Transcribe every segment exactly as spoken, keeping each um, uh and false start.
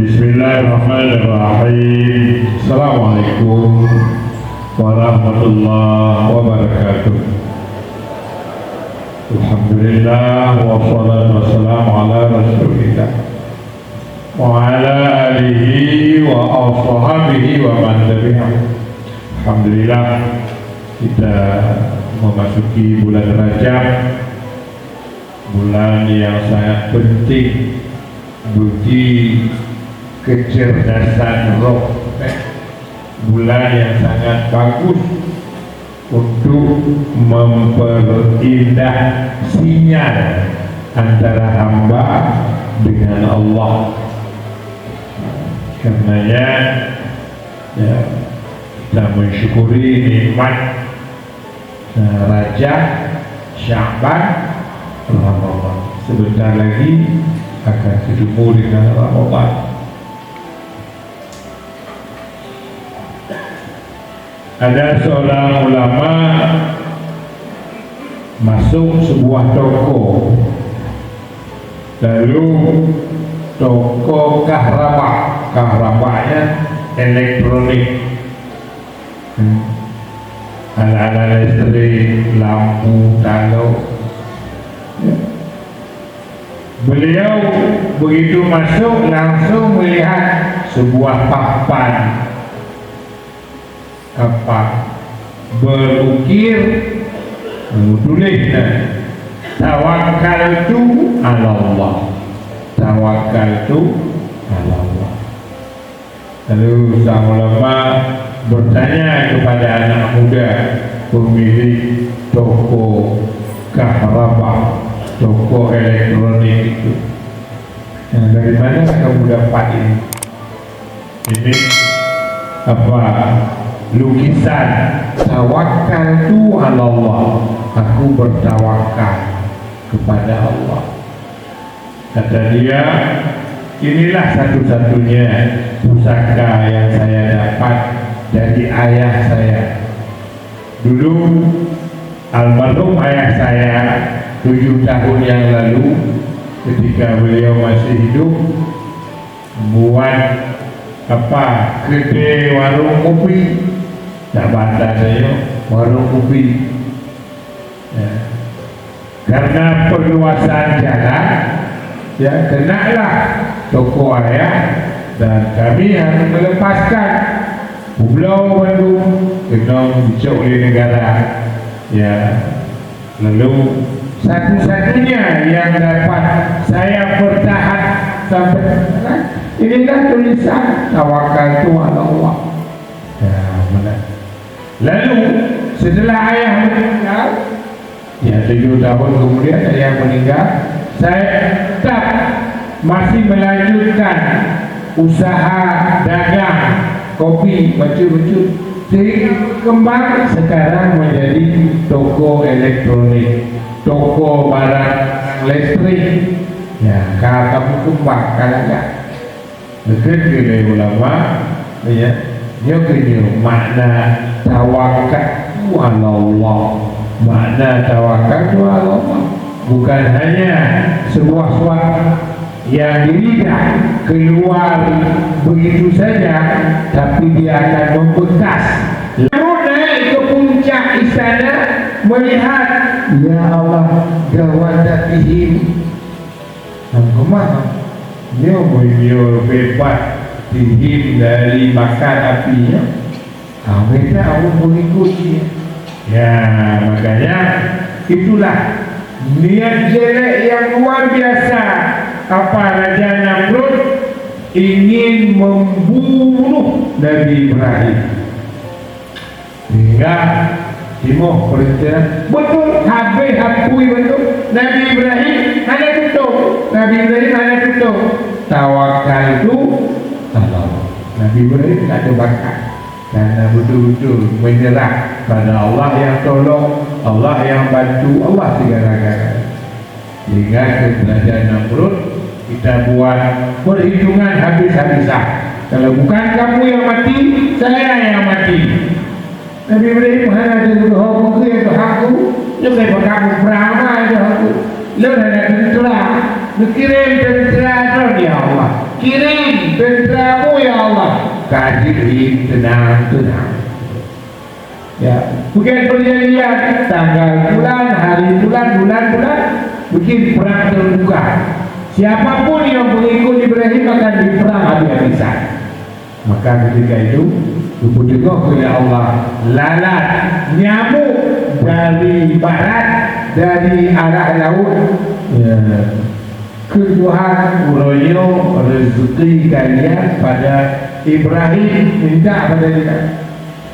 Bismillahirrahmanirrahim. Assalamualaikum warahmatullahi wabarakatuh. Alhamdulillah, wassalatu wassalamu ala Rasulillah wa ala alihi wa ashabihi wa man tabi'ahum. Alhamdulillah, kita memasuki bulan Rajab, bulan yang sangat penting bagi kecerdasan roh, eh, bulan yang sangat bagus untuk memperindah sinyal antara hamba dengan Allah. Karenanya, ya, kita mensyukuri nikmat, eh, Rajab, Sya'ban, Ramadan. Sebentar lagi akan ketemu dengan Ramadan. Ada seorang ulama masuk sebuah toko, lalu toko kahraba, kahrabanya elektronik. Hmm. Alat-alat listrik, lampu, talok. Ya. Beliau begitu masuk langsung melihat sebuah papan apa berukir, tulis, nah, "Tawakkaltu 'ala Allah. Tawakkaltu 'ala Allah." Lalu sang ulama bertanya kepada anak muda pemilik toko kahraba, toko elektronik itu, "Nah, dari mana kamu dapat ini?" Ini apa? Lukisan. "Tawakkaltu 'ala Allah." Aku bertawakal kepada Allah. Kata dia, "Inilah satu-satunya pusaka yang saya dapat dari ayah saya. Dulu, almarhum ayah saya, tujuh tahun yang lalu, ketika beliau masih hidup, buat apa, kedai warung kopi. Tak bahasa saya, warung kopi. Ya. Karena perluasan jalan, ya, kenalah toko ayah dan kami harus melepaskan pulau Bandung kena dicok oleh negara." Ya, lalu satu-satunya yang dapat saya pertahan sampai sekarang, inilah tulisan "Tawakkaltu 'ala Allah." Ya, benar. Lalu, setelah ayah meninggal, ya, tujuh tahun kemudian ayah meninggal, saya tetap masih melanjutkan usaha dagang kopi bacut-bacut, sehingga berkembang sekarang menjadi toko elektronik, toko barang listrik. Ya, ka, ka berkembang, ka lagak. Geukheun keu lé ulama, ya, nyoe keuh nyoe makna tawakkaltu 'ala Allah. Makna tawakkaltu 'ala Allah bukan hanya sebuah suara yang dilidah keluar begitu saja, tapi dia akan membekas. Lalu naik ke puncak istana, melihat, "Ya Allah, gawat dah tihim." Nyang keumah, nyoe meunyoe beubaih tihim dari makan api nyoe, habéh that ureuëng peungikut jih. Ya, makanya itulah niat jelek yang luar biasa apa Raja Namrud ingin membunuh Nabi Ibrahim. Sehingga timoh peurintah beutôi habéh apui beutôi. Nabi Ibrahim hana tutong. Nabi Ibrahim hana tutong. Tawakkaltu 'ala Allah. Nabi Ibrahim tak ada bakat. Karena betul-betul menyerah pada Allah yang tolong, Allah yang bantu, Allah segala-galanya. Sehingga keu Raja Namrud, kita buat perhitungan habis-habisan. Kalau bukan kamu yang mati, saya yang mati. Nabi Ibrahim hana ada hak, aku, nyoe kai kamu perang, ada hak. Lôn hana tentera. Neukirim tentera droe, ya Allah. Kirim tentera. Ka jeuet teunang-teunang. Ya, bukan perjanjian tanggal bulan, hari bulan, bulan, bulan, mungkin perang terbuka. Siapapun yang mengikut Ibrahim akan diperang habis-habisan. Maka ketika itu, geupeuteungoh oleh Allah lalat nyamuk dari barat, dari arah laut. Ya. Keu Tuhan, uroe nyoe rezeki kalian pada Ibrahim, minta pada dia.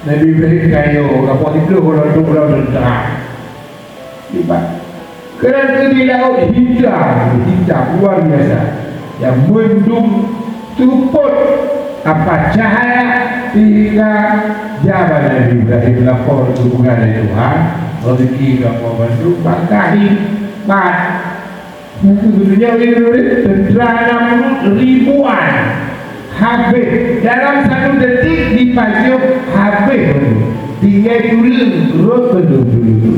Nabi Ibrahim kayo, kapok itu kalau tu kalau tentera. Libat. Kerana di laut hitam, hitam luar biasa. Yang mendung tuput apa cahaya sehingga jawaban Nabi Ibrahim lapor ke Tuhan, rezeki kapok bantu, bangkahi, mat. Itu dulunya, tentera Namrud ribuan. Habis. Dalam satu detik dipajoh habis. Tinggai tulang, rot betul dulu.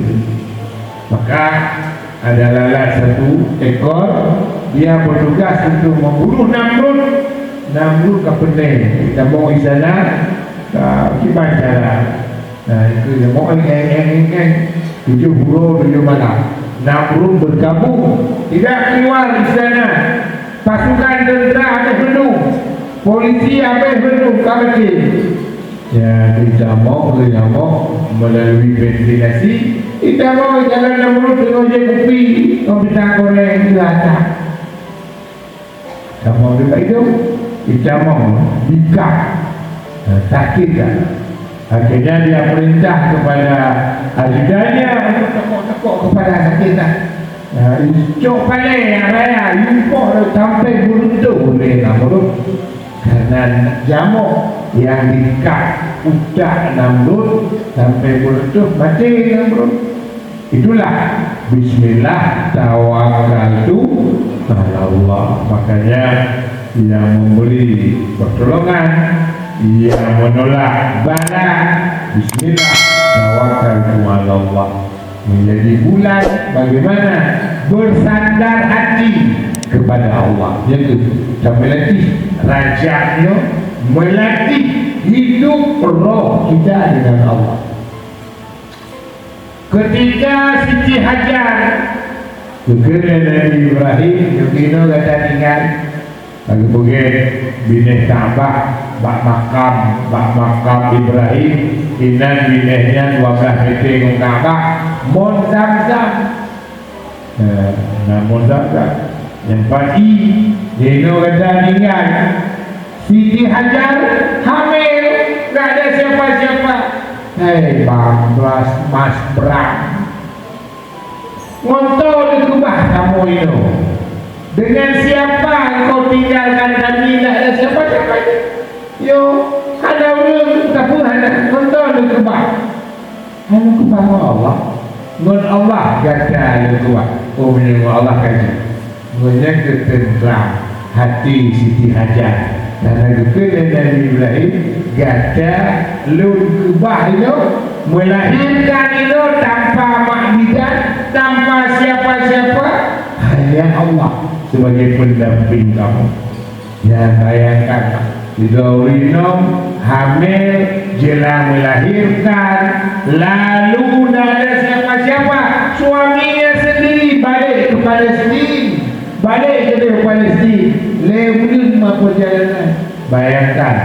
Maka ada lalat satu ekor, dia bertugas untuk membunuh Namrud. Namrud ka peuneng. Kita mau di sana, ka, gimana cara? Nah, itu dia mau ngeng-ngeng-ngeng. Tujuh bulan, tujuh malam. Namrud berkabung. Tidak keluar di sana. Pasukan tentera habis penuh. Polisi habis penuh. Ka betul. Ya, kita mau, kita mau melalui ventilasi. Kita mau jalan Namrud dengan je kupi, komputer goreng di atas. Kamoe di Baidoh, itamong, dikah, eh, sakét kan. Akhirnya dia perintah kepada ajudannya untuk tekok-tekok kepada sakét kan. Nah, cok palée nyang raya, yupoh sampai beureutoh lé Namrud. Karena jamok yang dikah utak Namrud sampai beureutoh, maté Namrud. Itulah, bismillah tawakkaltu alallah. Makanya, yang memberi pertolongan, yang menolak bala, bismillah tawakkaltu alallah. Menjadi bulat bagaimana? Bersandar hati kepada Allah. Iaitu, kita melatih raja nyoe, melatih hidup roh kita dengan Allah. Ketika Siti Hajar geukheun lé Nabi Ibrahim, "Nyoe keunoe gata tinggai." Lagèe peugèt binéh Ka'bah bak makam, bak makam Ibrahim, inan binéh nyan dua blaih meter ngon Ka'bah, mon Zamzam. Eh, na mon Zamzam. Nyang pasti, keunoe gata tinggai. Siti Hajar hamil, nggak ada siapa-siapa. Hei, bang, mas, mas, brang. Ngon toh neukeubah kamoe nyoe. Dengan siapa engkau tinggalkan kami, tidak ada siapa-siapa. Yo, hana ureueng, tapi hana, ngon toh neukeubah. Hana keubah ngon Allah. Ngon Allah gata lôn keubah. Oh, meunyoe ngon Allah ka jeuet. Ngon nyan geuteuntram hati Siti Hajar. Karena geukheun lé Nabi Ibrahim, "Gata lôn keubah inoe, melahirkan inoe tanpa mak bidan, tanpa siapa-siapa, hanya Allah sebagai pendamping kamu." Ya, bayangkan, sidroe ureueng inong hamil, jelang melahirkan, lalu tidak ada siapa-siapa, suaminya sendiri balik ke Palestin, balik ke Palestin, lé buleuen ma perjalanan. Bayangkan,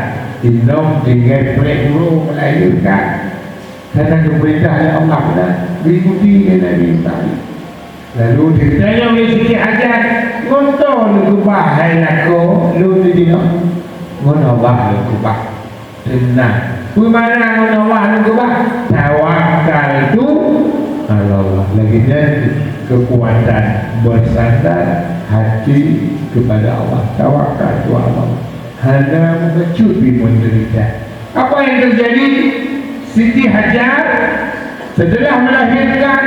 inong tinggai preh uroe melahirkan. Karena geupeurintah lé Allah, dan diikuti lé Nabi Ibrahim. Lalu ditanyong lé Siti Hajar, "Ngon toh neukeubah hai lakoe lôn di sinoe?" "Ngon Allah neukeubah." "Teunang." "Peue makna ngon Allah neukeubah?" "Tawakkaltu alallah." Lagèe nyan keukuatan bersandar hati kepada Allah. Tawakkaltu alallah. Hana meukeujot pih menderita. Apa yang terjadi? Siti Hajar setelah melahirkan,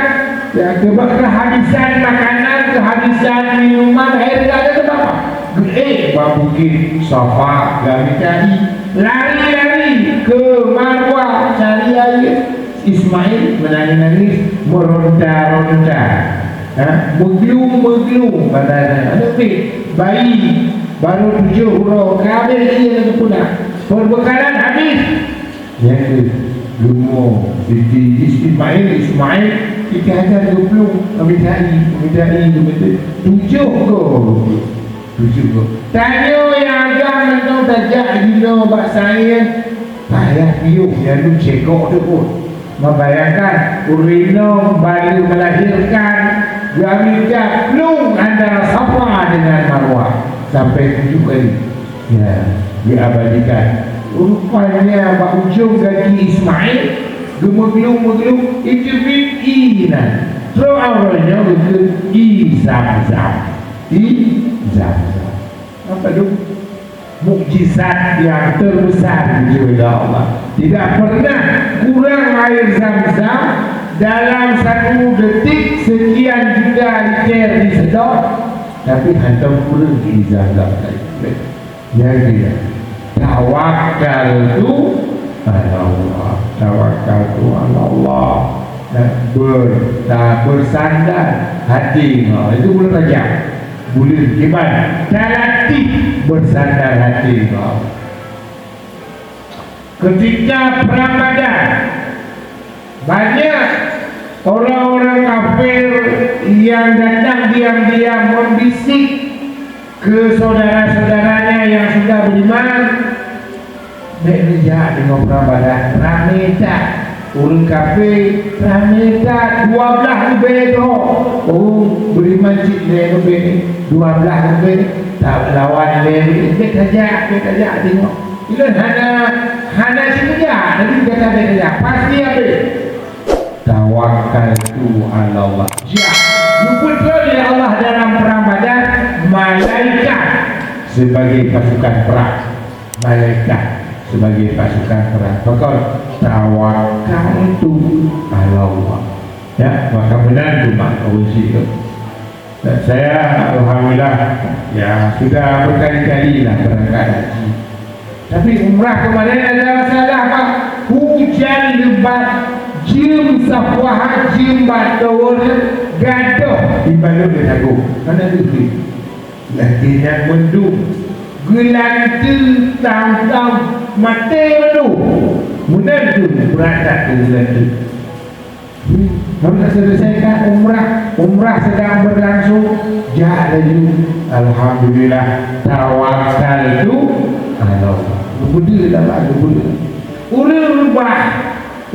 ya, keba-, kehabisan makanan, kehabisan minuman, air tidak ada tempat. Geuék bak bukit Safa, gari-gari, lari-lari ke Marwah cari air. Ismail menangis-nangis, meronta-ronta, ha? Meuglung-meuglung badannya. Aneuk miet, bayi, baru tujoh uroe, ka habéh ie lam geupeuna. Peubekalan habéh. Nyang keu, leumo, Siti Ismail, Ismail, Siti Hajar geuplueng, geumita ie, geumita ie, geumita ie. Tujoh goe. Tujoh goe. Tanyoe nyang agam mantong tajak jinoe bak saén, payah piôh nyang dum cekok teuôt. Membayangkan, ureueng inong baru melahirkan, geuamita plueng antara Safa dengan Marwah sampai tujuh kali. Ya, diabadikan. Rupanya bak ujong gaki Ismail, geumeuglung-meuglung, itu bit ie nan. Trok awai nyoe geukheun ie Zam-Zam. Ie Zam-Zam. Apa tu? Mukjizat yang terbesar diuji oleh Allah. Tidak pernah kurang air Zam-Zam dalam satu detik sekian juta liter disedot, tapi hantom kurang ie Zam-Zam tadi. Nyang keu, tawakkaltu 'alallah. Tawakkaltu 'alallah. Dan ber-, ta-, bersandar hati. Ha, itu buleuen Rajab. Buleuen kiban. Talatih bersandar hati. Ha. Ketika perang Badar, banyak orang-orang kafir yang datang diam-diam membisik ke saudara-saudaranya yang sudah beriman, "Bèk neujak deungon perang Badar, ramé that. Ureueng kafé ramé that, dua blaih leubeh droe. Oh, beriman cit lhèe leubeh, dua blaih leubeh, talawan lhèe leubeh. Bèk tajak, bèk tajak deungon." Ilôn hana, hana sijak, tapi gata bèk tajak. Pasti habéh. Tawakkaltu 'alallah. Ya, geupeutrön lé Allah dalam perang Badar, malaikat sebagai pasukan perang. Malaikat sebagai pasukan perang. Pakon? Tawakkaltu 'alallah. Ya, maka meunan tu mak ureueng syiek tu. Dan saya, alhamdulillah, ya, sudah berkali-kali lah berangkat haji. Tapi umrah kemarin ada masalah, Pak. Hujan lebat, jeuem sapuahan, jeuem bak tower, gadoh ibalot di sagoe. Hana duit. Lagèe nyan mendung. Geulanteue tam-tam maté mandum. Meunan tu brat that tu geulanteue. Hmm, baru nak selesaikan umrah. Umrah sedang berlangsung. Jak laju. Alhamdulillah. Tawakkaltu 'alallah. Geupeudeuh lam, geupeudeuh. Ureueng reubah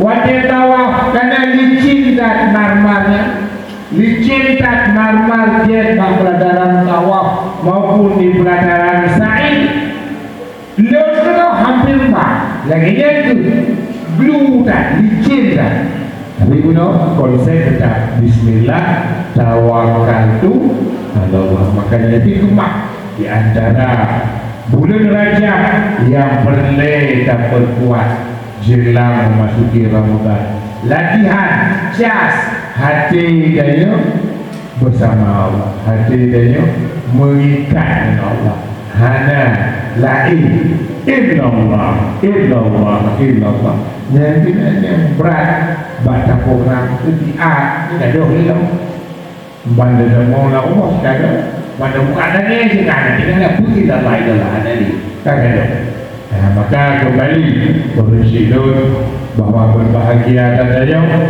watèe tawaf kana licin that marmarnya. Licin that marmar jeuet bak pelataran tawaf maupun di pelataran sa'i. Lôn keudroe hampir ba, lagèe nyan kheueh, glu that, licin that. Tapi bunoe konsep teutap, bismillah, tawakkaltu 'alallah. Makanya itu hikmah di antara buleuen Rajab nyang peureulèe tapeukuat jelang memasuki Ramadan. Latihan, cas, até tanyoe bersama Allah. Até tanyoe meuikat ngon Allah. Hana laén illallah, illallah, illallah. Nyang keunan nyang brat bak tapeurang setiap gadoh ilong. Ban teudeungoe lam rumoh gadoh, ban teubuka tangai sinan, sinan dah putih illallah, illallah, hana lé. Ka gadoh. Nah, maka kembali ureueng syiek lôn bahwa berbahagia tanyoe,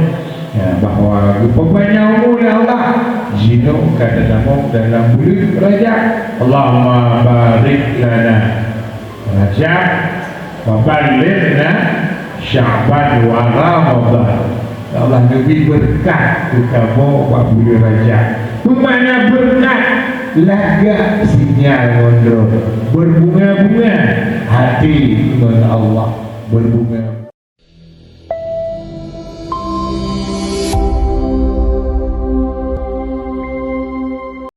ya, bahwa geupeupanjang umu lé Allah, jinoe ka tatamong dalam buleuen Rajab. Allahumma barik lana Rajab wa ballighna Sya'ban wa Ramadan. Ya Allah, geubri beureukat keu kamoe bak buleuen Rajab. Peue makna beureukat? Lagak sinyal ngon droe, berbunga-bunga hati ngon Allah, berbunga